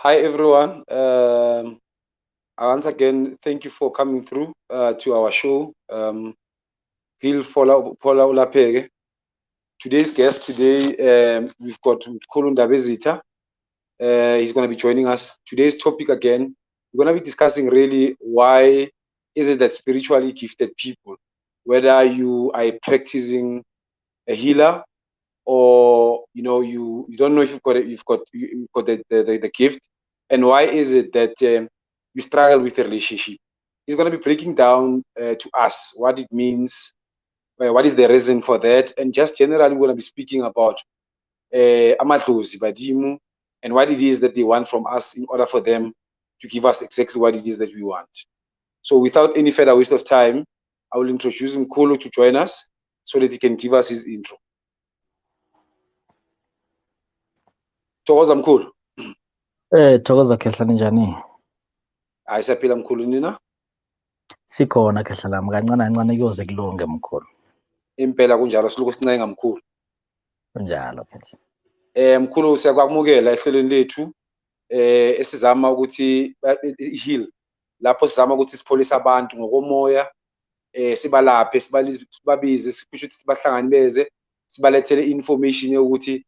Hi everyone. Once again, thank you for coming through to our show. Heal Phola Ulapheke. Today's guest today, we've got Mkhulu Ndabezitha. He's going to be joining us. Today's topic again, we're going to be discussing really why is it that spiritually gifted people, whether you are practicing a healer or you know you don't know if you've got it, you've got the gift, and why is it that you struggle with a relationship? He's going to be breaking down to us what it means, what is the reason for that, and just generally we're going to be speaking about amadlozi, badimu, and what it is that they want from us in order for them to give us exactly what it is that we want. So without any further waste of time, I will introduce Mkhulu to join us so that he can give us his intro. Thokoza Mkhulu. Thokoza Khehla, ninjani? Hayi, siyaphila Mkhulu, nina? Sikhona Khehla lami, kancane kancane kuyoze kulunge Mkhulu. Impela kunjalo, silokhu sincenga Mkhulu. Kunjalo Khehla. Mkhulu, siyakwamukela ehlelweni lethu esizama ukuthi heal, lapho sizama ukuthi sipholise abantu ngokomoya, sibalaphe, sibabize, sikusho ukuthi sibahlanganibeze, sibalethele information yokuthi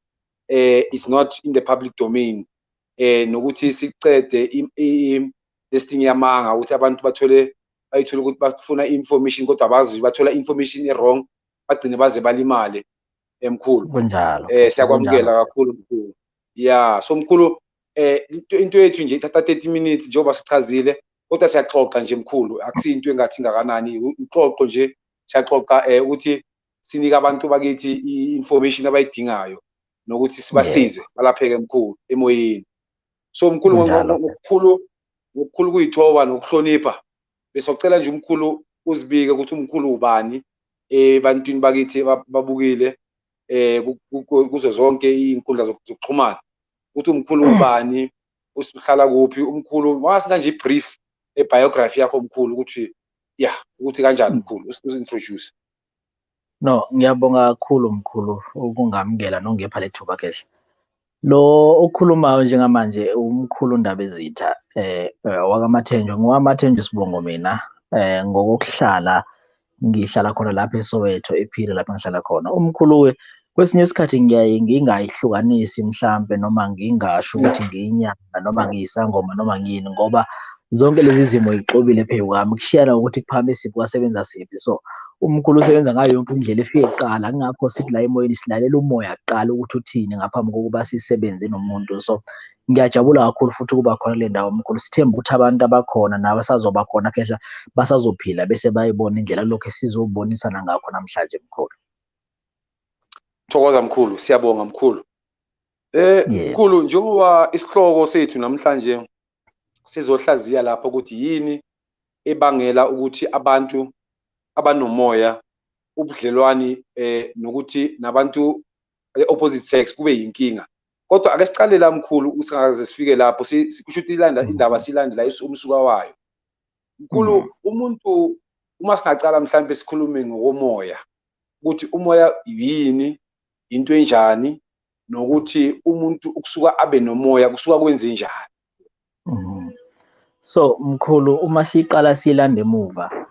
it's not in the public domain, nokuthi sicede this thing yamanga ukuthi abantu bathole bayithola ukuthi bafuna information kodwa abazi, bathola information e-wrong, bagcine baze balimale. Mkhulu, kunjalo. Siyakwamukela kakhulu Mkhulu. Yeah, so Mkhulu, into yethu nje ithatha 30 minutes njengoba sichazile, kodwa siyaxoxa nje Mkhulu, akusinto engathi ngakanani, uxoxo nje, siyaxoxa ukuthi sinika abantu bakithi i-information abayidingayo nokuthi sibasize balapheke Mkhulu emoyeni. So Mkhulu, ngokukhulu kuyithoba nokuhlonipha, besocela nje Mkhulu uzibike ukuthi uMkhulu ubani ebantwini bakithi babukile kuzo zonke izinkundla zokuxhumana, ukuthi uMkhulu ubani, usihlala kuphi uMkhulu, wasina nje brief ebiography yakho Mkhulu, ukuthi yeah, ukuthi kanjani Mkhulu, uzintroduce. No, ngiyabonga kakhulu Mkhulu ukungamukela nongepha lethuba Khehla. Lo okhulumayo njengamanje uMkhulu Ndabezitha wakaMathenjwa, ngowamaThenjwa isibongo mina, ngokuhlala ngihlala khona lapha eSoweto ephila lapha ngihlala khona. Umkhulu kwesinye isikhathi ngiyaye ngingayihlukanisi mhlambe, noma ngingasho ukuthi ngiyinyanga noma ngiyisangoma noma ngiyini, ngoba zonke lezi zimo yixobile phezu kwami, kushiyana ukuthi kuphakamise siphi kwasebenza siphi. So uMkhulu usebenza ngayo yonke indlela efike kuqala, kungakho sithi la emoyeni silalela umoya kuqala ukuthi uthini ngaphambi kokuba sisebenze nomuntu. So ngiyajabula kakhulu futhi ukuba khona kule ndawo Mkhulu, sithemba ukuthi abantu abakhona nabasazoba khona Khehla basazophila bese bayibona indlela lokho esizobonisana ngakho namhlanje Mkhulu. Thokoza Mkhulu, siyabonga Mkhulu. Mkhulu, njengoba isihloko sethu namhlanje sizohlaziya lapho ukuthi yini ebangela ukuthi abantu abanomoya ubudlelwani nokuthi nabantu opposite sex kube yinkinga. Kodwa ake sicale la Mkhulu, usingakaze sifike lapho, kusho ukuthi ilanda indaba silandela umsuka wayo. Mkhulu, umuntu uma singacala mhlambe sikhulume ngokomoya, ukuthi umoya yini, into enjani, nokuthi umuntu ukusuka abe nomoya kusuka kwenze njani. So Mkhulu, uma siqala silanda emuva,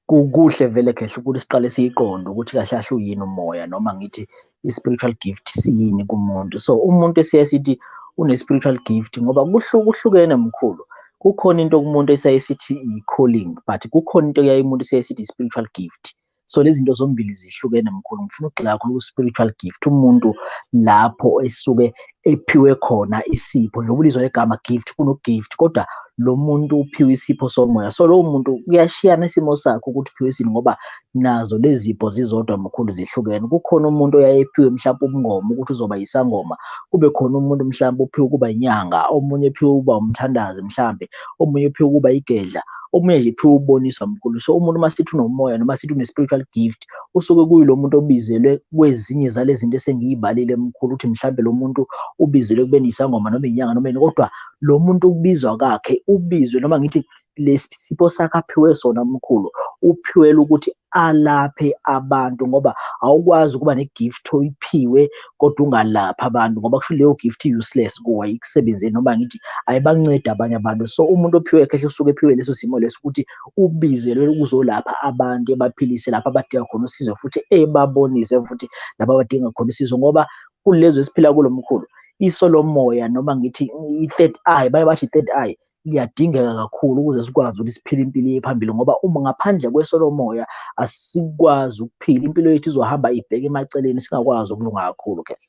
kukuhle vele Khehla ukuthi siqale siyiqonde ukuthi kahle kahle uyini umoya, noma ngithi i-spiritual gift siyini kumuntu. So umuntu esiye sithi une-spiritual gift, ngoba kuhlukene Mkhulu. Kukhona into kumuntu esiye sithi i-calling, but kukhona into yaye umuntu esiye sithi i-spiritual gift. So lezi zinto zombili zihlukene Mkhulu. Ngifuna ukugxila kakhulu ku-spiritual gift, umuntu lapho esuke ephiwe khona isipho, njengoba ulizwa igama gift, kuno-gift, kodwa lo muntu uphiwe isipho somoya. So lowo muntu kuyashiyana isimo sakhe ukuthi uphiwe isini, ngoba nazo lezi zipho zizodwa Mkhulu zihlukene. Kukhona umuntu oyaye ephiwe mhlawumbe ubungoma ukuthi uzoba yisangoma, kube khona umuntu mhlawumbe uphiwe ukuba inyanga, omunye ephiwe ukuba umthandazi mhlawumbe, omunye uphiwe ukuba igedla, omunye nje ephiwe ukuboniswa Mkhulu. So umuntu uma sithi unomoya noma sithi une-spiritual gift, usuke kuyilo muntu obizelwe kwezinye zalezi zinto esengiyibalile Mkhulu, ukuthi mhlawumbe lo muntu ubizelwe kube nisangoma noma inyanga noma yini, kodwa Lo muntu ukubizwa kwakhe ubizwe, noma ngithi lesipho sakhe aphiwe sona mkhulu, uphiwele ukuthi alaphe abantu, ngoba awukwazi ukuba ne-gift oyiphiwe kodwa ungalaphi abantu, ngoba kusho leyo gift i-useless kuwe, ayikusebenzeli, noma ngithi ayibancedi abanye abantu. So umuntu ophiwe khehle usuke ephiwe leso simo leso ukuthi ubizelwe ukuzolapha abantu, ebaphilise lapho abadinga khona usizo, futhi ebabonise futhi lapho abadinga khona usizo. Ngoba kulezi esiphila kulo mkhulu, iso lomoya, noma ngithi i-third eye, baye basho i-third eye liyadingeka kakhulu ukuze sikwazi ukuthi siphile impilo iye phambili, ngoba uma ngaphandle kweso lomoya asikwazi ukuphila, impilo yethu izohamba ibheke emaceleni, singakwazi ukulunga kakhulu khehle.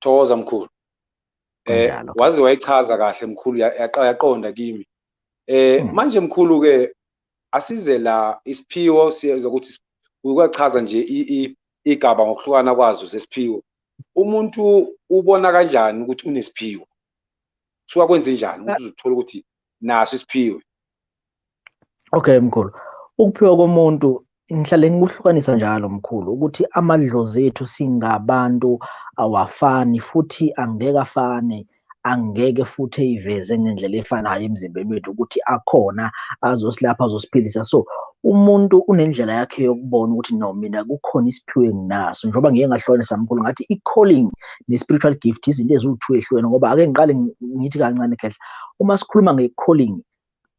Thokoza mkhulu. Waze wayichaza kahle mkhulu, yaqonda kimi. Manje mkhulu ke asize la isiphiwo sizokuthi ukuchaza nje igaba ngokuhlukana kwazo zesiphiwo. Umuntu ubona kanjani ukuthi unesiphiwo? Suka kwenze njani ukuthi uzothola ukuthi naso isiphiwo? Okay mkhulu, ukuphiwa komuntu ngihlale ngikuhlukanisa njalo mkhulu, ukuthi amadlozi ethu singabantu awafani, futhi angeke afane, angeke futhi eyiveze ngendlela efanayo emzimbeni wethu ukuthi akhona azosilapha, azosiphilisa. So umuntu unendlela yakhe yokubona ukuthi no, mina kukhona isiphiwo enginaso. Njengoba ngike ngahlukanisa mkhulu ngathi i-calling ne-spiritual gift izinto eziwu-two ehlukene, ngoba ake ngiqale ngithi kancane khehla, uma sikhuluma nge-calling,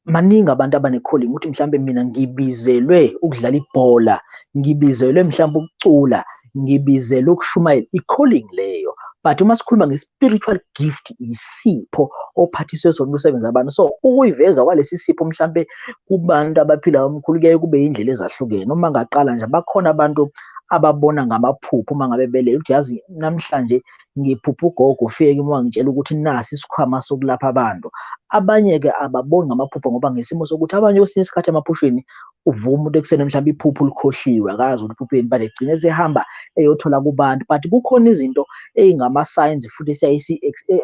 maningi abantu abane-calling ukuthi mhlambe mina ngibizelwe ukudlala ibhola, ngibizelwe mhlambe ukucula, ngibizelwe ukushumayela, i-calling leyo. But uma sikhuluma nge-spiritual gift, isipho ophathiswe sona ukusebenza abantu. So ukuyiveza kwalesi sipho mhlambe kubantu abaphilayo mkhulu kuyaye kube indlela ezahlukene. Uma ngaqala nje, bakhona abantu ababona ngamaphupho uma ngabe belele, ukuthi yazi namhlanje ngiphupha ugogo ufike kimi wangitshela ukuthi nasi isikhwama sokulapha abantu. Abanye-ke ababoni ngamaphupho, ngoba ngesimo sokuthi abanye kwesinye isikhathi emaphusheni uvuma umuntu ekuseni mhlawumbe iphupho likhohliwe, akazi ukuthi uphupheni, but egcine esehamba eyothola kubantu. But kukhona izinto ey'ngama-signs futhi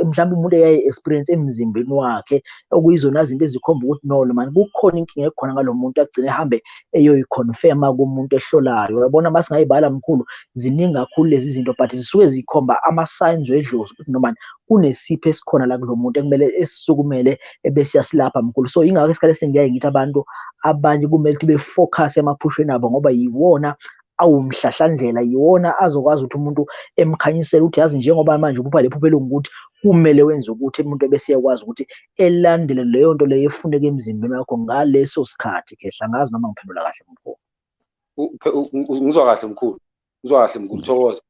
mhlawumbe umuntu eyayi-experience emzimbeni wakhe, okuyizona zinto ezikhomba ukuthi no man kukhona inkinga ekhona ngalo muntu, agcine ehambe eyoyi-confirm-a kumuntu ehlolayo. Uyabona uma singayibala mkhulu, ziningi kakhulu lezi zinto, but zisuke zikhomba ama-signs wedlozi ukuthi no man kunesipho esikhona la kulo muntu ekumele esisukumele ebese siyasilapha mkhulu. So ingakho isikhathi esiningi ngiyaye ngithi abantu abanye kumele ukuthi be-focus emaphusheni abo, ngoba yiwona awumhlahlandlela, yiwona azokwazi ukuthi umuntu emkhanyisele ukuthi yazi njengoba manje uphupha le phupho elungukuthi kumele wenze ukuthi umuntu ebese eyakwazi ukuthi elandele leyo nto leyo efuneka emzimbeni wakho ngaleso sikhathi. Khehla, angazi noma ngiphendula kahle mkhulu. Ngizwa kahle mkhulu, ngizwa kahle mkhulu, thokoza.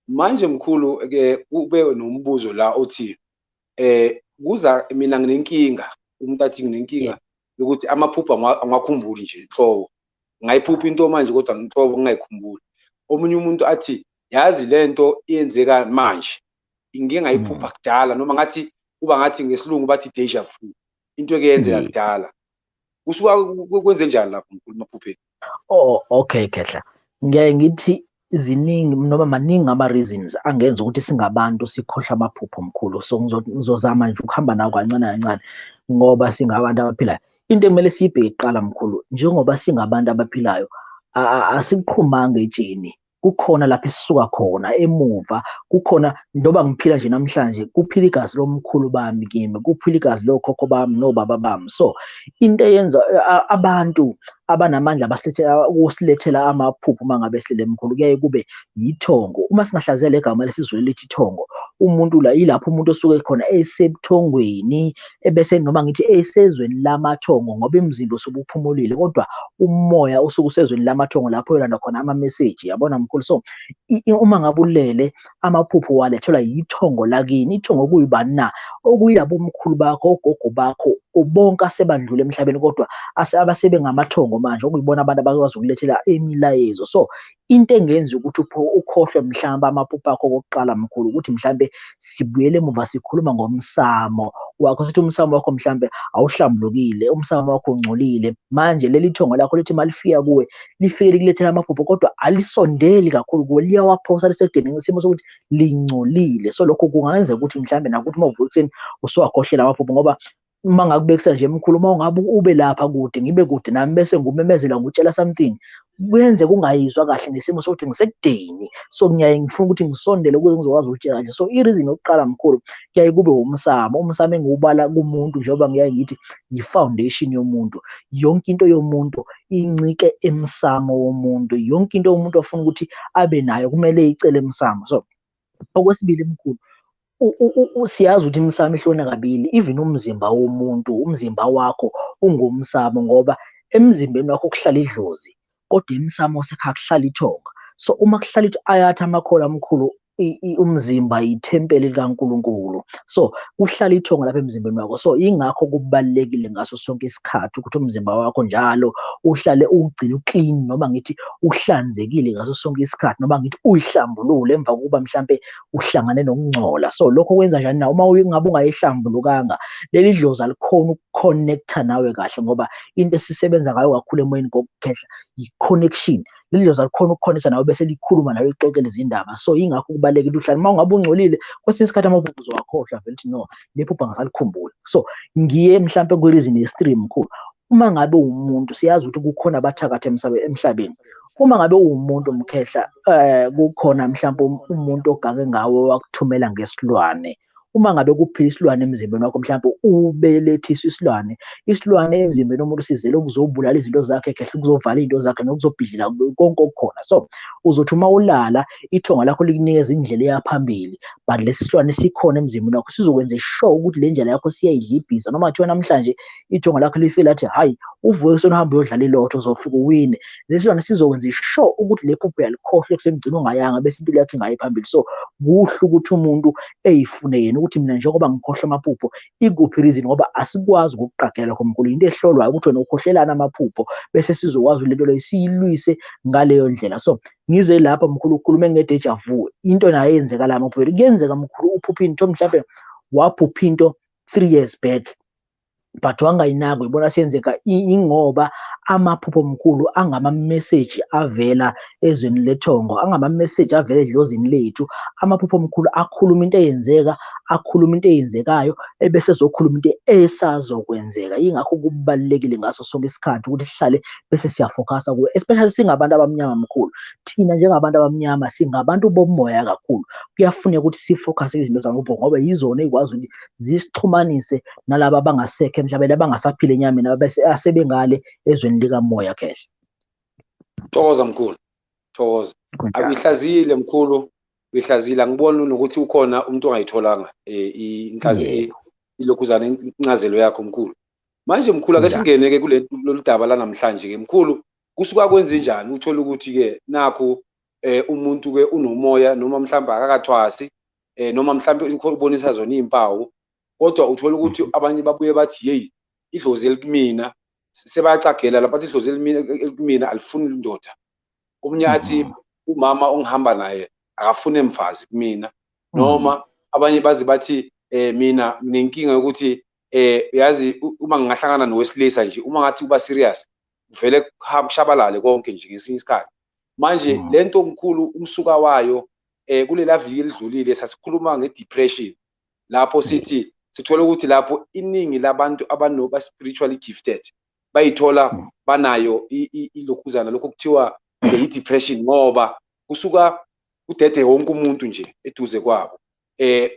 Manje mkhulu ke kube nombuzo la othi kuza mina nginenkinga, umuntu athi nginenkinga yokuthi amaphupho angwakhumbuli nje inhlobo. Ngayiphupha into manje kodwa inhlobo ngingayikhumbuli. Omunye umuntu athi yazi lento iyenzeka manje, ngike ngayiphupha kudala, noma ngathi kuba ngathi ngesilungu bathi deja vu, into eke yenzeka kudala. Kusuka kwenze njani lapho mkhulu emaphupheni? Oh okay khehla, ngiyaye ngithi ziningi noma maningi ama-reasons angenza ukuthi singabantu sikhohlwe amaphupho mkhulu. So ngizozama nje ukuhamba nawo kancane kancane, ngoba singabantu abaphilayo. Into ekumele siyibheke kuqala mkhulu, njengoba singabantu abaphilayo, asiqhumanga etsheni, kukhona lapho esisuka khona emuva, kukhona njengoba ngiphila nje namhlanje, kuphila igazi lomkhulu bami kimi, kuphila igazi lokhokho bami nobaba bami. So into eyenza abantu abanamandla abasilethela ukusilethela amaphupho uma ngabe silele mkhulu, kuyaye kube yithongo. Uma singahlaziya le gama lesizulu lithi ithongo, umuntu la yilapho umuntu osuke khona esebuthongweni, ebese noma ngithi esezweni lamathongo, ngoba imizimba usuke uphumulile, kodwa umoya usuke usezweni lamathongo lapho uyolanda khona ama-message, yabona mkhulu. So uma ngabe ulele, amaphupho walethelwa yithongo lakini. Ithongo kuyibani na? Okuyilabo omkhulu bakho, ogogo bakho, bonke asebandlule emhlabeni, kodwa abasebengamathongo manje, okuyibona abantu abakwazi ukulethela imilayezo. So into engenza ukuthi ukhohlwe mhlawumbe amaphupho akho okokuqala mkhulu, ukuthi mhlambe sibuyele emuva sikhuluma ngomsamo wakho, sithi umsamo wakho mhlambe awuhlambulukile, umsamo wakho ungcolile. Manje leli thongo lakho lithi malifika kuwe, lifike likulethela amaphupho, kodwa alisondeli kakhulu kuwe, liyawaphosa lisekudeni ngesimo sokuthi lingcolile. So lokho kungenzeka ukuthi mhlambe nakuthi uma uvuka ekuseni usuwakhohlela amaphupho, ngoba uma ngakubekisa nje mkhulu, uma ungabe ube lapha kude, ngibe kude nami, bese ngumemezela ngutshela something, Kuyenzeka ungayizwa kahle ngesimo sokuthi ngisekudeni, so ngiyaye ngifuna ukuthi ngisondele ukuze ngizokwazi ukutshela kahle. So i-reason yokuqala mkhulu kuyaye kube umsamo. Umsamo engiwubala kumuntu, njengoba ngiyaye ngithi yi-foundation yomuntu. Yonke into yomuntu incike emsamo womuntu. Yonke into umuntu afuna ukuthi abe nayo kumele icele emsamo. So okwesibili mkhulu, siyazi ukuthi imisamo ihlukene kabili. Even umzimba womuntu, umzimba wakho ungumsamo, ngoba emzimbeni wakho kuhlala idlozi, kodwa emsamo wasekhaya kuhlala ithonga. So uma kuhlala ayathi amakhola amkhulu, umzimba yithempeli likaNkulunkulu. So kuhlala ithonga lapha emzimbeni wakho. So ingakho kubalulekile ngaso sonke isikhathi ukuthi umzimba wakho njalo uhlale uwugcine u-clean, noma ngithi uhlanzekile ngaso sonke isikhathi, noma ngithi uyihlambulule emva kokuba mhlampe uhlangane nokungcola. So lokho kwenza njani na? Uma ngabe ungayihlambulukanga, leli dlozi alikhona uku-connect-a nawe kahle, ngoba into esisebenza ngayo kakhulu emoyeni ngokukhehla i-connection. Leli dlozi alikhona uku-connect-a nawe bese likhuluma nawe, lixoxele izindaba. So yingakho kubalulekile uhlale. Uma ungabe ungcolile, kwesinye isikhathi amaphupho uzowakhohlwa vele ukuthi no, le phupho angisalikhumbuli. So ngiye mhlampe kwi-reason ye-stream mkhulu. Uma ngabe uwumuntu, siyazi ukuthi kukhona abathakathi emhlabeni. Uma ngabe uwumuntu mkhehla, kukhona mhlampe umuntu ogange ngawe wakuthumela ngesilwane. Uma ngabe kuphila isilwane emzimbeni wakho, mhlampe ubelethiswa isilwane, isilwane emzimbeni womuntu sizele ukuzobulala izinto zakhe khehle, ukuzovala iy'nto zakhe nokuzobhidlila konke okukhona. So uzothi uma ulala, ithonga lakho likunikeza indlela eya phambili, but lesi silwane sikhona emzimbeni wakho sizokwenza sure ukuthi le ndlela yakho siyayidlibhisa. Noma kuthiwa namhlanje ithonga lakho lifike lathi hhayi, uvuke ekuseni uhambe uyodlala ilotho, uzofika uwine, lesi silwane sizokwenza sure ukuthi le phupho uyalikhohlwa ekuseni, ugcine ungayanga, bese impilo yakho ingayi phambili. So kuhle ukuthi umuntu eyifune yena ukuthi mina njengoba ngikhohlwa amaphupho, ikuphi reason, ngoba asikwazi ukukuqagela lokho mkhulu. Into ehlolwayo ukuthi wena ukhohlelana amaphupho, bese sizokwazi lento leyo siyilwise ngaleyo ndlela. So ngize lapha mkhulu, ukhulume nge-deja vu, into nayo eyenzeka la amaphupho. Kuyenzeka mkhulu uphuphe into, mhlampe waphupha into 3 years back, but wangayinaka, uyibona siyenzeka. Ingoba amaphupho mkhulu angama-message avela ezweni lethongo, angama-message avela edlozini lethu. Amaphupho mkhulu akhuluma into eyenzeka, akhuluma into eyenzekayo, ebese ezokhuluma into esazokwenzeka. Yingakho kubalulekile ngaso sonke isikhathi ukuthi sihlale bese siya-focus-a kuyo, especially singabantu abamnyama mkhulu. Thina njengabantu abamnyama singabantu bomoya kakhulu, kuyafuneka ukuthi si-focus-e izinto zamaphupho, ngoba yizona ey'kwazi ukuthi zisixhumanise nalaba abangasekho emhlabeni, abangasaphila enyameni, asebengale ezweni likamoya khehle. Thokoza mkhulu, thokoza. Akuyihlaziyile mkhulu, uyihlaziyile. Angiboni nokuthi ukhona umuntu ongayitholanga ilokhuzana incazelo yakho mkhulu. Manje mkhulu, ake singene-ke kulolu daba lanamhlanje-ke mkhulu. Kusuka kwenze njani uthole ukuthi-ke nakhu umuntu-ke unomoya, noma mhlawumbe akakathwasi, noma mhlawumbe ubonisa zona iy'mpawu, kodwa uthola ukuthi abanye babuye bathi yeyi, idlozi elikumina, sebayacagela lapha, bathi idlozi elikumina alifuni indoda. Omunye athi umama ongihamba naye akafune mfazi kumina, noma abanye baze bathi mina nginenkinga yokuthi yazi uma ngingahlangana nowesilisa nje, uma ngathi uba serious vele kushabalale konke nje ngesinye isikhathi. Manje lento mkhulu umsuka wayo, kulela viki elidlulile sasikhuluma nge-depression, lapho sithi sithola ukuthi lapho iningi labantu abanoba spiritually gifted bayithola banayo ilokhuzana lokho kuthiwa i-depression, ngoba kusuka kudede wonke umuntu nje eduze kwabo.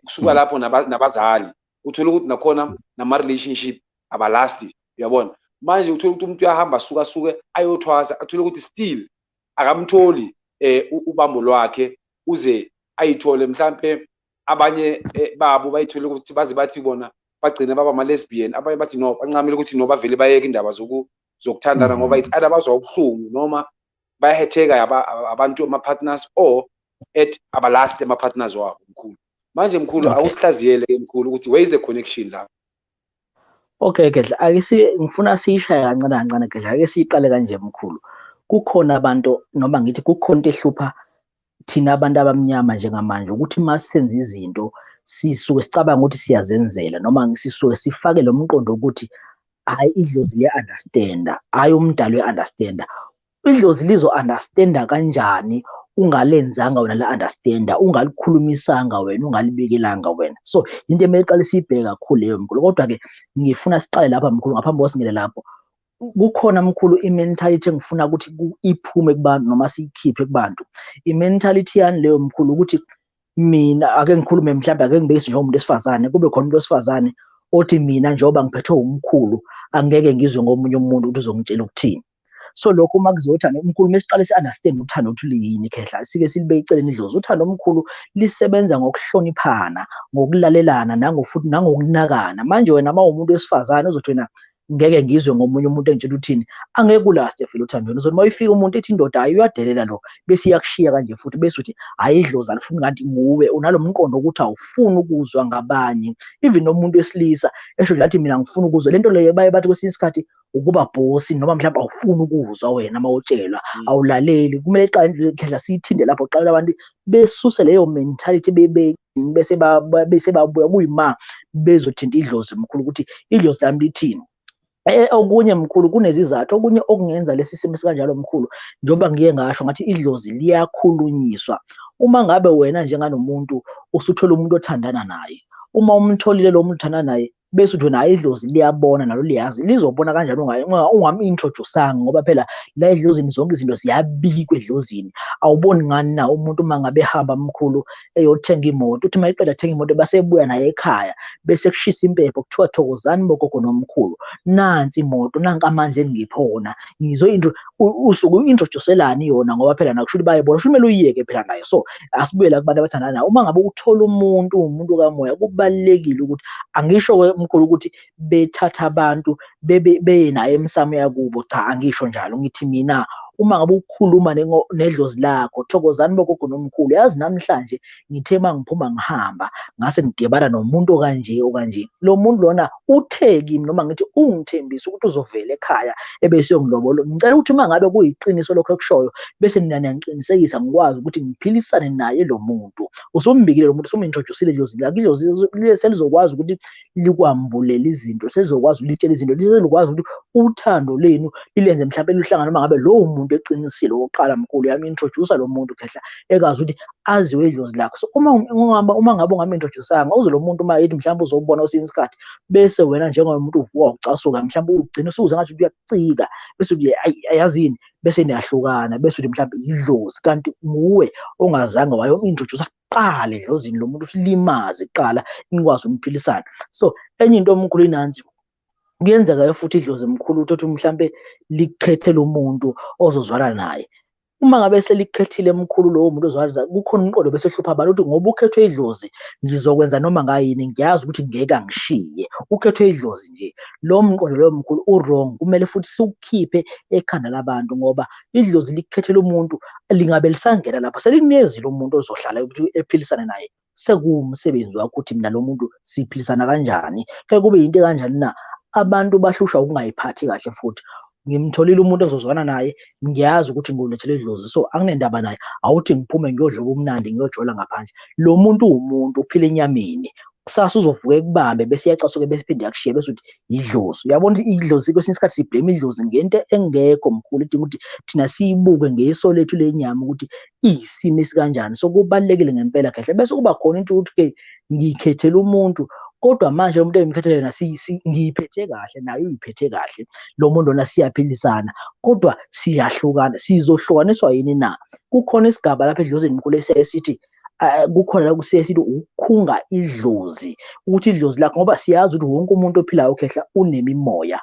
Kusuka lapho nabazali, uthola ukuthi nakhona nama-relationship abalasti, uyabona. Manje uthola ukuthi umuntu uyahamba asuka asuke ayothwasa, athole ukuthi still akamtholi ubambo lwakhe uze ayithole. Mhlampe abanye babo bayithole ukuthi baze bathi bona bagcina baba ama-lesbian, abanye bathi no, bancamile ukuthi no, bavele bayeke indaba zokuthandana, ngoba it's either bazwa ubuhlungu noma bayahetheka abantu ama-partners, or at abalasti ama-partners wabo mkhulu. Manje mkhulu, awusihlaziyele-ke mkhulu ukuthi where is the connection lapho? Okay Gedla, ake si ngifuna siyishaye kancane kancane Gedla, ake siyiqale kanje mkhulu. Kukhona abantu, noma ngithi kukhona into ehlupha thina abantu abamnyama njengamanje, ukuthi uma senza izinto sisuke sicabanga ukuthi siyazenzela, noma sisuke sifake lo mqondo ukuthi hhayi, idlozi liya-understand-a, hhayi umdali uya-understand-a. Idlozi lizo-understand-a kanjani ungalenzanga wena la-understand-a, ungalikhulumisanga wena, ungalibikelanga wena? So into emele iqale siyibheke kakhulu leyo mkhulu. Kodwa-ke ngifuna siqale lapha mkhulu, ngaphambi kokuba singene lapho. Kukhona mkhulu i-mentality engifuna ukuthi iphume kubantu noma siyikhiphe kubantu. I-mentality yani leyo mkhulu? Ukuthi mina ake ngikhulume, mhlawumbe ake ngibekise njengomuntu wesifazane, kube khona umuntu wesifazane othi mina njengoba ngiphethwe umkhulu angeke ngizwe ngomunye umuntu ukuthi uzongitshela ukuthini. So lokho uma kuzothanda umkhulu, mesiqale si-understand uthando ukuthi liyini, khehla, sike silibeke eceleni idlozi. Uthando omkhulu lisebenza ngokuhloniphana, ngokulalelana, nangofuthi nangokunakana. Manje wena uma uwumuntu wesifazane uzothi wena ngeke ngizwe ngomunye umuntu engitshela ukuthini, angeke kulaste vele uthandweni. Uzothi uma ifika umuntu ethi indoda, hhayi uyadelela lo, bese iyakushiya kanje futhi, bese uthi hhayi idlozi alifuni, kanti nguwe unalo mqondo ukuthi awufuni ukuzwa ngabanye. Even nomuntu wesilisa esho nje athi mina ngifuna ukuzwa lento leyo, baye bathi kwesinye isikhathi ukuba bossy, noma mhlawumbe awufuni ukuzwa wena uma utshelwa, awulaleli. Kumele qala khehla siyithinde lapho qala abantu besuse leyo mentality, bese bese babuya kuyima bezothinta idlozi mkhulu ukuthi idlozi lami lithini. Okunye mkhulu, kunezizathu okunye okungenza lesi simo esikanjalo mkhulu. Njengoba ngiye ngasho ngathi idlozi liyakhulunyiswa, uma ngabe wena njenganomuntu usuthola umuntu othandana naye, uma umtholile lo muntu othandana naye, bese uthi wena idlozi liyabona nalo liyazi, lizobona kanjani ungam-introduce-anga? Ngoba phela la edlozini zonke izinto ziyabikwa edlozini. Awuboni ngani na umuntu uma ngabe ehamba mkhulu eyothenga imoto, uthi uma eqeda thenga imoto base ebuya naye ekhaya, bese kushisa impepho, kuthiwa thokozani bogogo nomkhulu, nansi imoto, nanka amandla engiphona ngizo usuke u-introduce-elani yona? Ngoba phela nakusho ukuthi bayibona, kusho kumele uyiyeke phela nayo. So asibuyela kubantu abathandana nayo. Uma ngabe uthola umuntu, uwumuntu kamoya, kubalulekile ukuthi, angisho-ke mkhulu ukuthi bethatha abantu bebe beye naye emsamo yakubo, cha, angisho njalo. Ngithi mina uma ngabe ukhuluma nedlozi lakho, thokozani bogogo nomkhulu, yazi namhlanje ngithe uma ngiphuma ngihamba ngase ngidibana nomuntu okanje okanje, lo muntu lona uthe kimi, noma ngithi ungithembisa ukuthi uzovela ekhaya ebese uyongilobola. Ngicela ukuthi uma ngabe kuyiqiniso lokho ekushoyo, bese nina niyangiqinisekisa ngikwazi ukuthi ngiphilisane naye lo muntu. Usumbikile lo muntu, usum-introduce-ile edlozini lakho, idlozi selizokwazi ukuthi likwambulele izinto, selizokwazi ukulitshela izinto, selizokwazi ukuthi uthando lenu lilenze mhlawumbe luhlangane uma ngabe lowo muntu eqinisile. Okokuqala mkhulu, uyam-introduce lo muntu khehla, ekazi ukuthi aziwe idlozi lakho. So uma ngabe ungam-introduce-anga, uze lo muntu uma ethi mhlawumbe uzobona kwesinye isikhathi, bese wena njengomuntu uvuka ucasuka, mhlawumbe ugcina usuze ngathi uyakucika, bese uthi ayazini, bese niyahlukana, bese uthi mhlawumbe idlozi, kanti nguwe ongazange wayo-introduce kuqala edlozini lo muntu, usilimaze kuqala nikwazi ukuphilisana. So enye into omkhulu inansi, kuyenzeka futhi idlozi mkhulu uthi mhlambe likukhethele umuntu ozozwana naye. Uma ngabe selikukhethile mkhulu lowo muntu ozwana, kukhona umqondo bese hlupha abantu ukuthi ngoba ukhethwe idlozi ngizokwenza noma ngayini, ngiyazi ukuthi ngeke angishiye, ukhethwe idlozi nje. Lo mqondo loyo mkhulu u-wrong, kumele futhi siwukhiphe ekhanda labantu, ngoba idlozi likukhethela umuntu lingabe lisangena lapho selinikezile umuntu ozohlala ukuthi ephilisane naye. Sekuwumsebenzi wakho ukuthi mina lo muntu siphilisana kanjani, ke kube yinto kanjani na? Abantu bahlushwa ukungayiphathi kahle. Futhi ngimtholile umuntu ozozwana naye, ngiyazi ukuthi ngiwulethele idlozi, so anginendaba naye, awuthi ngiphume ngiyodla ubumnandi, ngiyojola ngaphandle. Lo muntu uwumuntu uphila enyameni, kusasa uzovuka ekubambe, bese iyacasuka, bese iphinde yakushiya, bese uthi idlozi. Uyabona ukuthi idlozi, kwesinye isikhathi si-blame idlozi ngento engekho mkhulu, idinga ukuthi thina siyibuke ngeso lethu lenyama ukuthi iyisimo esikanjani. So kubalulekile ngempela khehla. Bese kuba khona into ukuthi-ke ngikhethele umuntu, kodwa manje umuntu engimkhethele yena ngiyiphethe kahle, naye uyiphethe kahle lo muntu lona, siyaphilisana, kodwa siyahlukana. Sizohlukaniswa yini na? Kukhona isigaba lapha edlozini mkhulu esiyaye sithi kukhona la kusiye sithi ukukhunga idlozi, ukuthi idlozi lakho, ngoba siyazi ukuthi wonke umuntu ophilayo khehla unemimoya,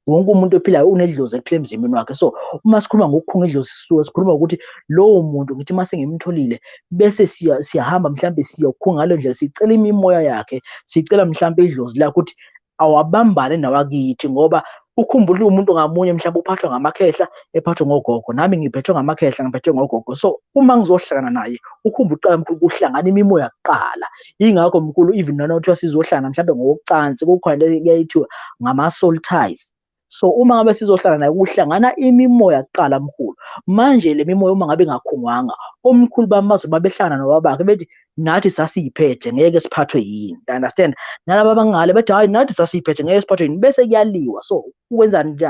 wonke umuntu ophilayo unedlozi eliphila emzimbeni wakhe. So uma sikhuluma ngokukhunga idlozi, sisuke sikhuluma ukuthi lowo muntu ngithi uma sengimtholile, bese siyahamba mhlambe siyokhunga ngalo ndlela, sicela imimoya yakhe, sicela mhlambe idlozi lakhe ukuthi awabambane nawakithi, ngoba ukhumbule umuntu ngamunye mhlawumbe uphathwa ngamakhehla, ephathwe ngogogo, nami ngiphethwe ngamakhehla, ngiphethwe ngogogo. So uma ngizohlangana naye, ukhumbule uqala mkhulu kuhlangana imimoya kuqala. Yingakho mkhulu, even noma kuthiwa sizohlangana mhlawumbe ngokocansi, kukhona into ekuyithiwa ngama-soul ties. So uma ngabe sizohlala naye, kuhlangana imimoya kuqala mkhulu. Manje le mimoya uma ngabe ingakhungwanga, omkhulu bami bazoba behlangana nobabakhe bethi nathi sasiyiphethe, ngeke siphathwe yini? You understand? Nalaba abangale bethi hayi, nathi sasiyiphethe, ngeke siphathwe yini? Bese kuyaliwa. So ukwenzani nje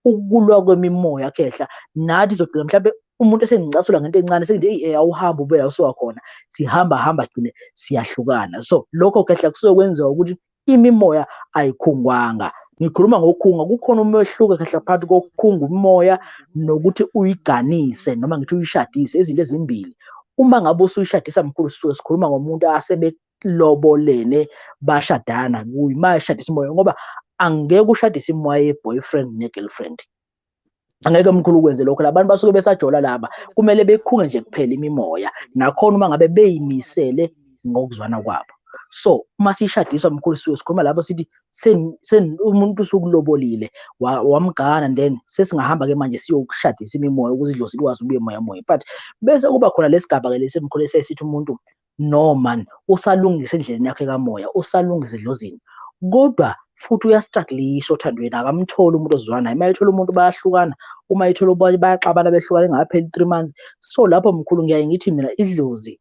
ukulwa kwemimoya khehla, nathi sizogcina mhlawumbe umuntu esengicasula ngento encane, sengithi eyi, awuhambe ube la usuka khona, sihamba hamba sigcine siyahlukana. So lokho khehla kusuke kwenziwa ukuthi imimoya ayikhungwanga. Ngikhuluma ngokukhunga, kukhona umehluko kahle phakathi kokukhunga umoya nokuthi uyiganise noma ngithi uyishadise, izinto ezimbili. Uma ngabe usuyishadisa mkhulu, sisuke sikhuluma ngomuntu asebelobolene bashadana, kuyima eshadisa umoya, ngoba angeke ushadise imoya ye-boyfriend ne-girlfriend. Angeke mkhulu ukwenze lokho. Labantu basuke besajola laba, kumele bekhunge nje kuphela imimoya, nakhona uma ngabe beyimisele ngokuzwana kwabo. So uma sishadiswa mkhulu, sisuke sikhuluma lapho sithi umuntu usukulobolile wamgana, then sesingahamba-ke manje siyokushadisa imimoya ukuze idlozi likwazi ukubuya emoya moya. But bese kuba khona lesigaba-ke lesi mkhulu esesithi umuntu no man usalungisa endleleni yakhe kamoya, usalungisa edlozini, kodwa futhi uyastrugglisha othandweni, akamtholi umuntu ozwana naye. Uma ethola umuntu bayahlukana, uma ethola bayaxabana behlukana engapheli 3 months. So lapho mkhulu ngiyaye ngithi mina idlozi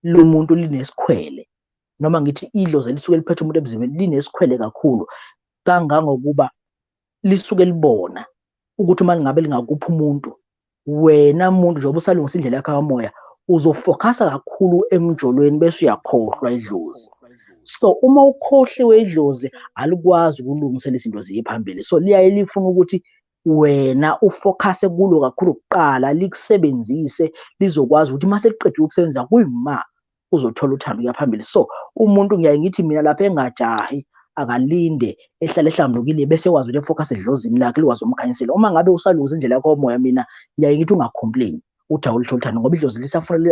lomuntu linesikhwele, noma ngithi idlozi elisuke liphethe umuntu emzimbeni linesikhwele kakhulu, kangangokuba lisuke libona ukuthi uma ngabe lingakupha umuntu, wena muntu njengoba usalungisa indlela yakho kamoya, uzofokhasa kakhulu emjolweni bese uyakhohlwa idlozi. So uma ukhohliwe idlozi, alikwazi ukulungisela izinto ziye phambili. So liyaye lifuna ukuthi wena ufokhase kulo kakhulu kuqala, likusebenzise, lizokwazi ukuthi uma seliqedile ukusebenza kuyima uzothola uthando kuya phambili. So umuntu ngiyaye ngithi mina lapha engajahi, akalinde ehlale ehlambulukile, bese ekwazi ukuthi efokhase edlozini lakhe likwazi umkhanyisela. Uma ngabe usalungisa indlela yakho yomoya, mina ngiyaye ngithi ungacomplain uthi awulitholi uthando, ngoba idlozi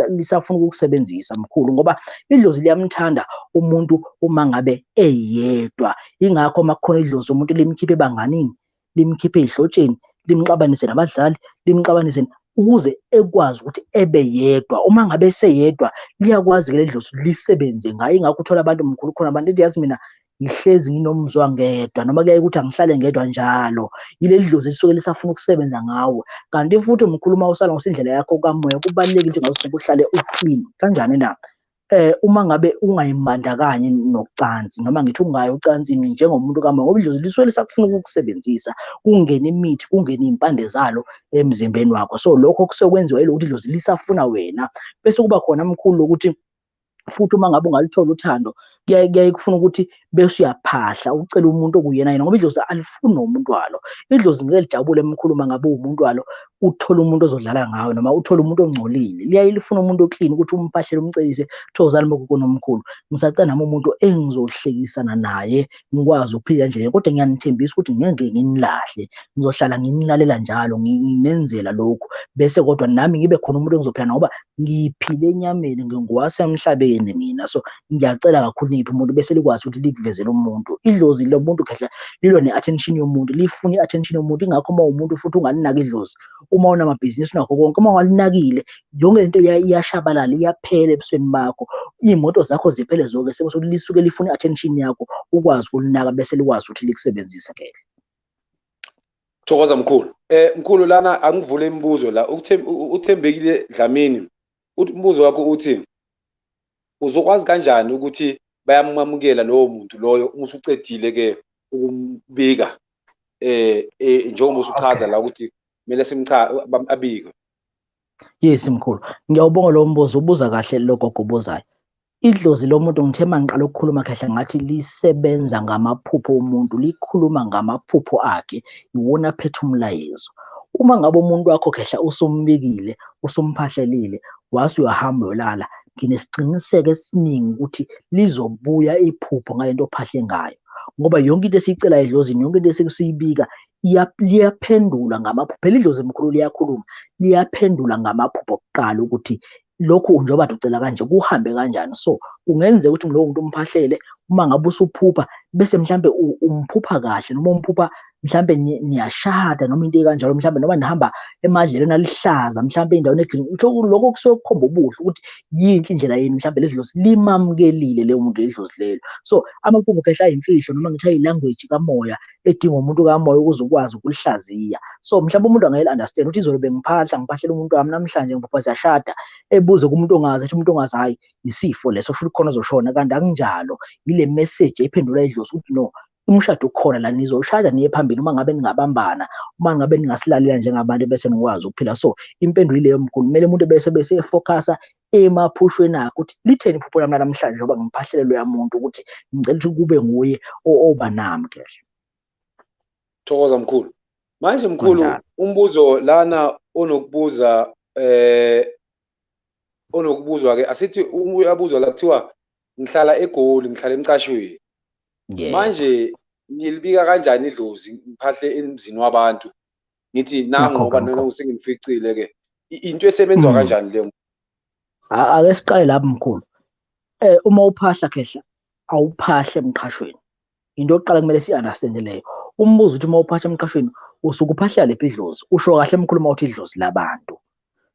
lisafuna ukukusebenzisa mkhulu, ngoba idlozi liyamthanda umuntu uma ngabe eyedwa. Ingakho uma kukhona idlozi umuntu limkhiphe ebanganini, limkhiphe ey'hlotsheni, limxabanise nabadlali, limxabanise ukuze ekwazi ukuthi ebe yedwa. Uma ngabe eseyedwa, liyakwazi-ke le dlozi lisebenze ngaye. Ingakho uthola abantu mkhulu, khona abantu ethi yazi mina ngihlezi nginomzwa ngedwa, noma kuyaye ukuthi angihlale ngedwa njalo. Yileli dlozi lisuke lisafuna ukusebenza ngawe. Kanti futhi mkhulu uma usala ngosindlela yakho kamoya, kubalulekile ukuthi ngaso sonke uhlale uclean. Kanjani na? Uma ngabe ungayimbandakanyi nocansi, noma ngithi ungayi ocansini njengomuntu kamoya, ngoba idlozi lisuke lisakufuna ukukusebenzisa, kungene imithi, kungene iy'mpande zalo emzimbeni wakho. So lokho kusuke kwenziwa yilokuthi idlozi lisafuna wena. Bese kuba khona mkhulu ukuthi futhi uma ngabe ungalithola uthando, kuyaye kufuna ukuthi bese uyaphahla ucela umuntu okuyena yena, ngoba idlozi alifuni nomuntu walo. Idlozi ngeke lijabule mkhulu uma ngabe uwumuntu walo uthola umuntu ozodlala ngawe, noma uthole umuntu ongcolile. Liyaye lifuna umuntu oclean ukuthi umphahlele, umcelise, thokozani bogogo nomkhulu, ngisacela nami umuntu engizohlekisana naye, ngikwazi ukuphila endleleni, kodwa ngiyanithembisa ukuthi ngeke nginilahle, ngizohlala nginilalela njalo, nginenzela lokhu, bese kodwa nami ngibe khona umuntu engizophila naye, ngoba ngiphile enyameni, ngingowasemhlabeni mina. So ngiyacela kakhulu niphi umuntu, bese likwazi ukuthi likuvezele umuntu. Idlozi lomuntu khehla lilwa ne-attention yomuntu, lifuna i-attention yomuntu. Ingakho uma umuntu futhi ungalinaki idlozi, uma unamabhizinisi unakho konke, uma ungalinakile yonke lento iyashabalala, iyaphela ebusweni bakho, iy'moto zakho ziphele zonke, sebe lisuke lifuna i-attention yakho, ukwazi ukulinaka bese likwazi ukuthi likusebenzise kahle. Thokoza mkhulu. Mkhulu lana angivule imibuzo la. Uthembekile Dlamini, uthi umbuzo wakho uthi uzokwazi kanjani ukuthi bayamamukela lowo muntu loyo uma usucedile ke ukumbika, njengoba usuchaza la ukuthi kumele simcha abike. Yes mkhulu, ngiyawubonga lo mbuzo, ubuza kahle lo gogo obuzayo. Idlozi lomuntu ngithe mangiqala ukukhuluma khehla ngathi lisebenza ngamaphupho omuntu, likhuluma ngamaphupho akhe, iwona aphethe umlayezo. Uma ngabe umuntu wakho khehla usumbikile, usumphahlelile, wase uyahamba uyolala, nginesiqiniseko esiningi ukuthi lizobuya iphupho ngalento ophahle ngayo, ngoba yonke into esiyicela edlozini, yonke into esiyibika liyaphendula ngamaphupho. Phela idlozi mkhulu liyakhuluma, liyaphendula ngamaphupho kuqala ukuthi lokhu njengoba ucela kanje kuhambe kanjani. So kungenzeka ukuthi lowo muntu umphahlele, uma ngabe usuphupha bese mhlambe umphupha kahle, noma umphupha mhlambe niyashada noma into ekanjalo, mhlambe noma nihamba emadlelweni aluhlaza, mhlambe endaweni egreen, lokho kusuke kukhomba ubuhle ukuthi yinhle indlela yenu, mhlambe leli dlozi limamukelile leyo muntu, leli dlozi lelo. So amaphupho khehla ayimfihlo, noma ngithi ayilanguage kamoya edinga umuntu kamoya ukuze ukwazi ukulihlaziya. So mhlawumbe umuntu angeke understand ukuthi izolo bengiphahla, ngiphahlela umuntu wami, namhlanje ngiphupha siyashada, ebuze kumuntu ongazi, ethi umuntu ongazi hayi isifo leso, futhi khona ozoshona, kanti akunjalo. Yile message ephendula idlozi ukuthi no, umshado ukhona la, nizoshada niye phambili uma ngabe ningabambana, uma ngabe ningasilalela njengabantu bese nikwazi ukuphila. So impendulo ileyo mkhulu, kumele umuntu bese efocusa emaphushweni akhe ukuthi litheni iphupho lami namhlanje njengoba ngiphahlele loya muntu, ukuthi ngicela ukuthi kube nguye oba nami kahle. Thokoza mkhulu. Manje mkhulu, umbuzo lana onokubuza onokubuzwa ke, asithi uyabuzwa la, kuthiwa ngihlala eGoli, ngihlala emcashweni. Manje ngilibika kanjani idlozi ngiphahle emzini wabantu? Ngithi nangu ngoba noma sengifikile ke. Into esebenzwa kanjani leyo? Ake siqale lapho mkhulu. Uma uphahla khehla, awuphahle emqhashweni. Into yokuqala kumele si-understand leyo. Umbuzo uthi uma uphahla emqhashweni usuke uphahla lephi idlozi? Usho kahle mkhulu uma uthi idlozi labantu.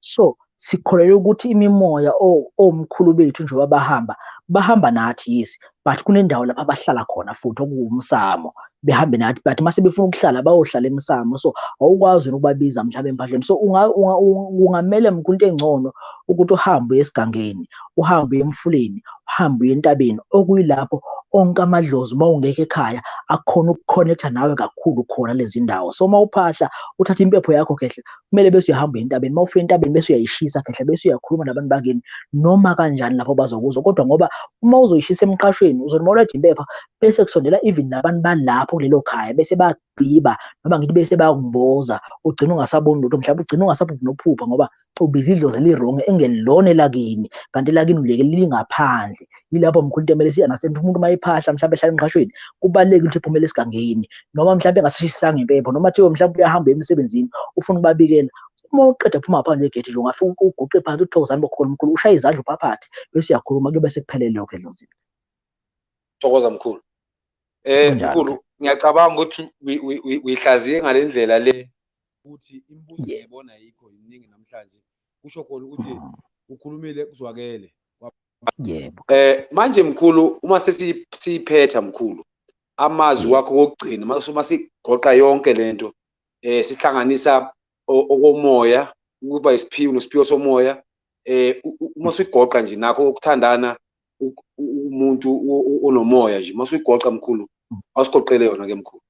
So sikholelwa ukuthi imimoya omkhulu bethu njengoba bahamba, bahamba nathi, yes, but kunendawo lapho abahlala khona futhi okuwumsamo, behambe nathi, but mase befuna ukuhlala bayohlala emsamo. So awukwazi ukubabiza mhlawumbe empahleni. So kungamele mkhulu into engcono ukuthi uhambe uye esigangeni, uhambe uye emfuleni, uhambe uye entabeni, okuyilapho onke amadlozi uma ungekho ekhaya akhona ukuconnecta nawe kakhulu khona lezi ndawo. So uma uphahla uthatha impepho yakho khehle, kumele bese uyahamba entabeni. Uma ufika entabeni bese uyayishisa khehle, bese uyakhuluma nabantu bakini noma kanjani lapho bazokuzwa. Kodwa ngoba uma uzoyishisa emqashweni, uzothi uma uletha impepha bese kusondela even nabantu balapho kulelo khaya, bese bagqiba noma ngithi bese bayakumboza, ugcina ungasaboni lutho, mhlawumbe ugcina ungasaphuphi nokuphupha ngoba ubiza idlozi eli-wrong engelona elakini, kanti elakini uliyeke lingaphandle. Yilapho mkhulu into emele si-understand umuntu uma ephahla mhlawumbe ehlala emqashweni, kubalulekile ukuthi ephumele esigangeni, noma mhlawumbe engasishisanga impepho, noma thiwe mhlawumbe uyahamba emsebenzini ufuna ukubabikela. Uma uqeda phuma ngaphandle kwegedi nje, ungafika uguqe phansi uthokozani bokhona mkhulu, ushaye izandla uphaphathe bese uyakhuluma, kuyobe sekuphelele lokho edlozini. Thokoza mkhulu. Mkhulu, ngiyacabanga ukuthi uyihlaziye ngale ndlela le ukuthi imibuzo ngiyibona yikho iningi namhlanje. Kusho khona ukuthi ukhulumile kuzwakele. Yebo. Manje mkhulu, uma sesiyiphetha mkhulu, amazwi wakho kokugcina uma sigoqa yonke lento, sihlanganisa okomoya, ukuba isiphiwo nesiphiwo somoya, uma sigoqa nje nakho ukuthandana umuntu onomoya nje, uma sigoqa mkhulu, awusigoqele yona ke mkhulu.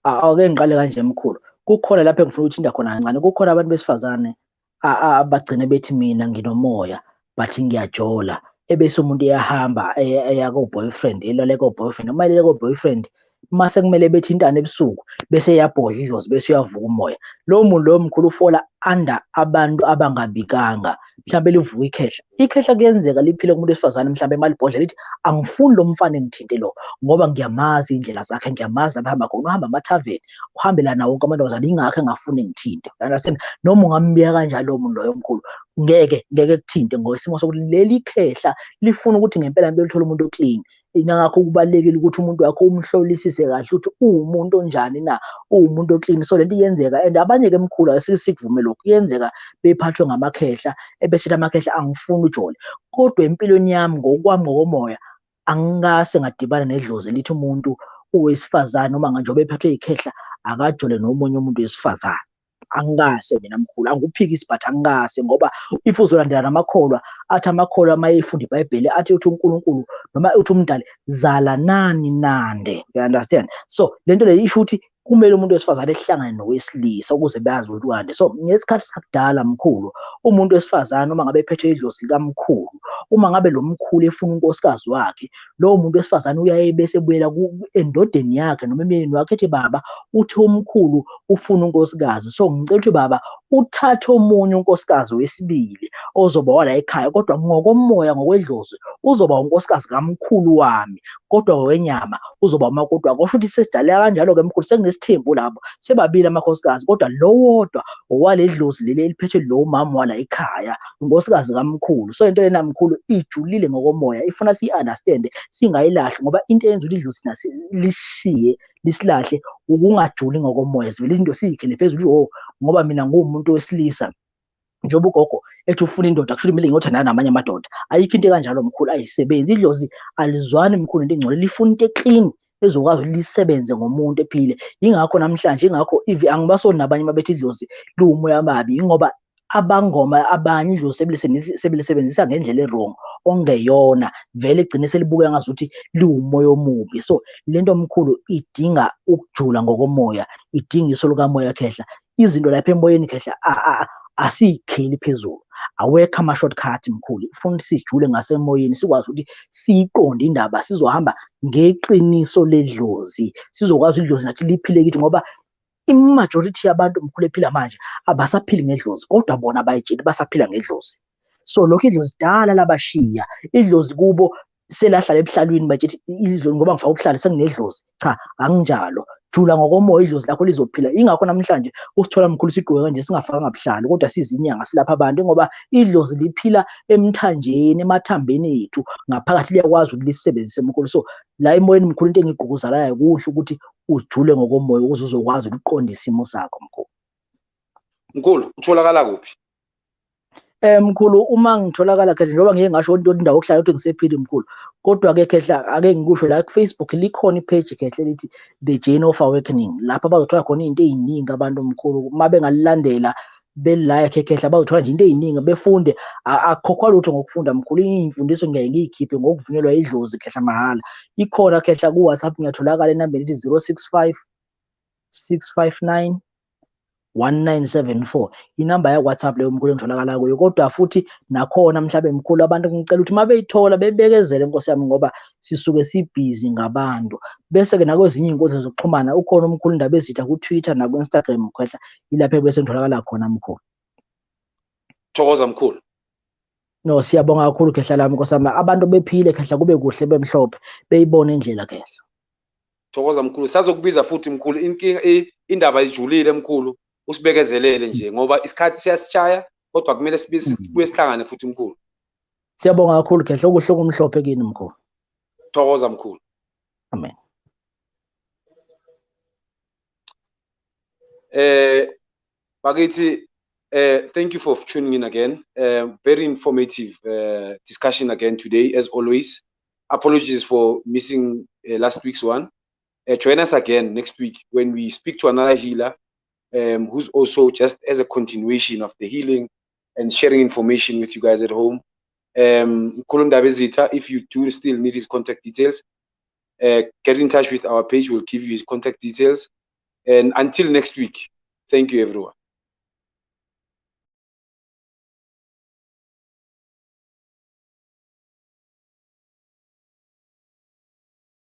Ake ngiqale kanje mkhulu. Kukhona lapho engifuna ukuthinta khona kancane. Kukhona abantu besifazane abagcine bethi mina nginomoya but ngiyajola, ebese umuntu uyahamba eya ko-boyfriend, elale ko-boyfriend, noma elele ko-boyfriend, mase kumele bethintane ebusuku bese eyabhodla idlozi bese uyavuka umoya. Lowo muntu loyo mkhulu ufola under abantu abangabikanga. Mhlawumbe livuka ikhehla. Ikhehla kuyenzeka liphile kumuntu wesifazane, mhlawumbe malibhodla lithi angifuni lo mfana engithinte lo ngoba ngiyamazi indlela zakhe, ngiyamazi lapha ahamba khona, uhamba amathaveni, uhambela nawo wonke amantombazane, ingakho engafuni ngithinte. Understand? Noma ungambika kanjalo lowo muntu loyo mkhulu, ngeke kuthinte ngoba isimo sokuthi leli khehla lifuna ukuthi ngempela impela uthole umuntu oclean. Ingakho kubalulekile ukuthi umuntu wakho umhlolisise kahle ukuthi uwumuntu onjani na, uwumuntu oclean. So lento iyenzeka, and abanye-ke mkhulu asike sikuvume lokhu, kuyenzeka bephathwe ngamakhehla ebese amakhehla angifuni ujole. Kodwa empilweni yami ngokwami ngokomoya angikase ngadibana nedlozi elithi umuntu owesifazane noma njengoba ephathwe ikhehla akajole nomunye umuntu wesifazane. Angikase mina mkhulu, angikuphikisi but angikase, ngoba if uzolandela namakholwa athi amakholwa uma efunda iBhayibheli athi uthi uNkulunkulu noma uthi umdali zalanani nande, you understand? So lento le isho ukuthi kumele umuntu wesifazane ehlangane nowesilisa ukuze bazi ukuthi wande. So ngesikhathi sakudala mkhulu, umuntu wesifazane uma ngabe ephethwe idlozi likamkhulu, uma ngabe lo mkhulu efuna unkosikazi wakhe, lowo muntu wesifazane uyaye bese ebuyela endodeni yakhe noma emyenini wakhe ethi baba uthi umkhulu ufuna unkosikazi, so ngicela ukuthi baba uthathe omunye unkosikazi wesibili ozoba wala ekhaya, kodwa ngokomoya ngokwedlozi uzoba unkosikazi kamkhulu wami, kodwa ngokwenyama uzoba umakoti wakho. Kusho ukuthi sesidaleka kanjalo-ke mkhulu, sekunesithembu lapho, sebabili amakhosikazi, kodwa lo wodwa owaledlozi leli eliphethwe lo mama wala ekhaya, unkosikazi kamkhulu. So into lena mkhulu ijulile ngokomoya, ifuna siyi-understand, singayilahli, ngoba into eyenza ukuthi idlozi lishiye lisilahle ukungajuli ngokomoya. Sivele izinto siyikhele phezulu, oh ngoba mina nguwumuntu wesilisa, njengoba ugogo ethi ufuna indoda kusho kumele ngiyothandana namanye amadoda. Ayikho into ekanjalo mkhulu, ayisebenzi. Idlozi alizwani mkhulu into engcole, lifuna into eclean ezokwazi ukuthi lisebenze ngomuntu ephile. Yingakho namhlanje, ingakho angibasoli nabanye mabethi idlozi liwumoya amabi, ingoba abangoma abanye idlozi sebelisebenzisa ngendlela e-wrong ongeyona, vele egcine selibuka ngazuthi liwumoya omubi. So lento mkhulu idinga ukujula ngokomoya, idinga iso likamoya khehla. Izinto lapha emoyeni khehla asiyikheli phezulu, Awekho ama-shortcut mkhulu, ufuna ukuthi sijule ngasemoyeni, sikwazi ukuthi siyiqonde indaba, sizohamba ngeqiniso ledlozi, sizokwazi idlozi nathi liphile kithi, ngoba i-majority yabantu mkhulu ephila manje abasaphili ngedlozi, kodwa bona bayitsheli basaphila ngedlozi. So lokho idlozi dala labashiya, idlozi kubo selahlala ebuhlalwini, batshethi idlozi ngoba ngifaka ubuhlalo senginedlozi. Cha, anginjalo. Jula ngokomoya, idlozi lakho lizophila. Ingakho namhlanje usithola mkhulu sigqoke kanje singafakanga buhlalo, kodwa sizinyanga silapha abantu, ngoba idlozi liphila emthanjeni, emathambeni ethu ngaphakathi, liyakwazi ukuthi lisebenzise mkhulu. So la emoyeni mkhulu, into engigqugquzelayo kuhle ukuthi ujule ngokomoya ukuze uzokwazi ukuqonda isimo sakho mkhulu. Mkhulu, utholakala kuphi? Mkhulu, uma ngitholakala khehla, njengoba ngike ngasho into indawo yokuhlala ukuthi ngisephili mkhulu, kodwa-ke khehla ake ngikusho la ku-Facebook likhona i-page khehla elithi The Journey of Awakening, lapho bazothola khona iy'nto ey'ningi abantu mkhulu. Uma bengalilandela beli-like khehla, bazothola nje into ey'ningi befunde. Akukhokhwa lutho ngokufunda mkhulu, iy'mfundiso ngiyaye ngiyikhiphe ngokuvunyelwa idlozi khehla mahhala. Ikhona khehla ku-WhatsApp, ngiyatholakala enambeni ethi 065 659 1974, inamba ya-WhatsApp leyo mkhulu engitholakala kuyo. Kodwa futhi nakhona mhlawumbe mkhulu, abantu ngicela ukuthi uma beyithola bebekezele nkosi yami, ngoba sisuke sibhizi ngabantu. Bese-ke nakwezinye iy'nkundla zokuxhumana ukhona umkhulu Ndabezitha ku-Twitter naku-Instagram khehla, ilapho bese ngitholakala khona mkhulu. Thokoza mkhulu. No, siyabonga kakhulu khehla lami nkosi yami. Abantu bephile khehla, kube kuhle, bemhlophe, beyibone indlela khehla. Thokoza mkhulu, sazokubiza futhi mkhulu. Inkinga indaba ijulile mkhulu, usibekezelele nje ngoba isikhathi siyasishaya, kodwa kumele sibuye sihlangane futhi mkhulu. Siyabonga kakhulu khehla, okuhle okumhlophe kini mkhulu. Thokoza mkhulu. Amen. Bakithi, thank you for tuning in again. Very informative discussion again today, as always. Apologies for missing last week's one. Join us again next week when we speak to another healer, who's also just as a continuation of the healing and sharing information with you guys at home. Mkhulu Ndabezitha, if you do still need his contact details, get in touch with our page. We'll give you his contact details. And until next week, thank you, everyone.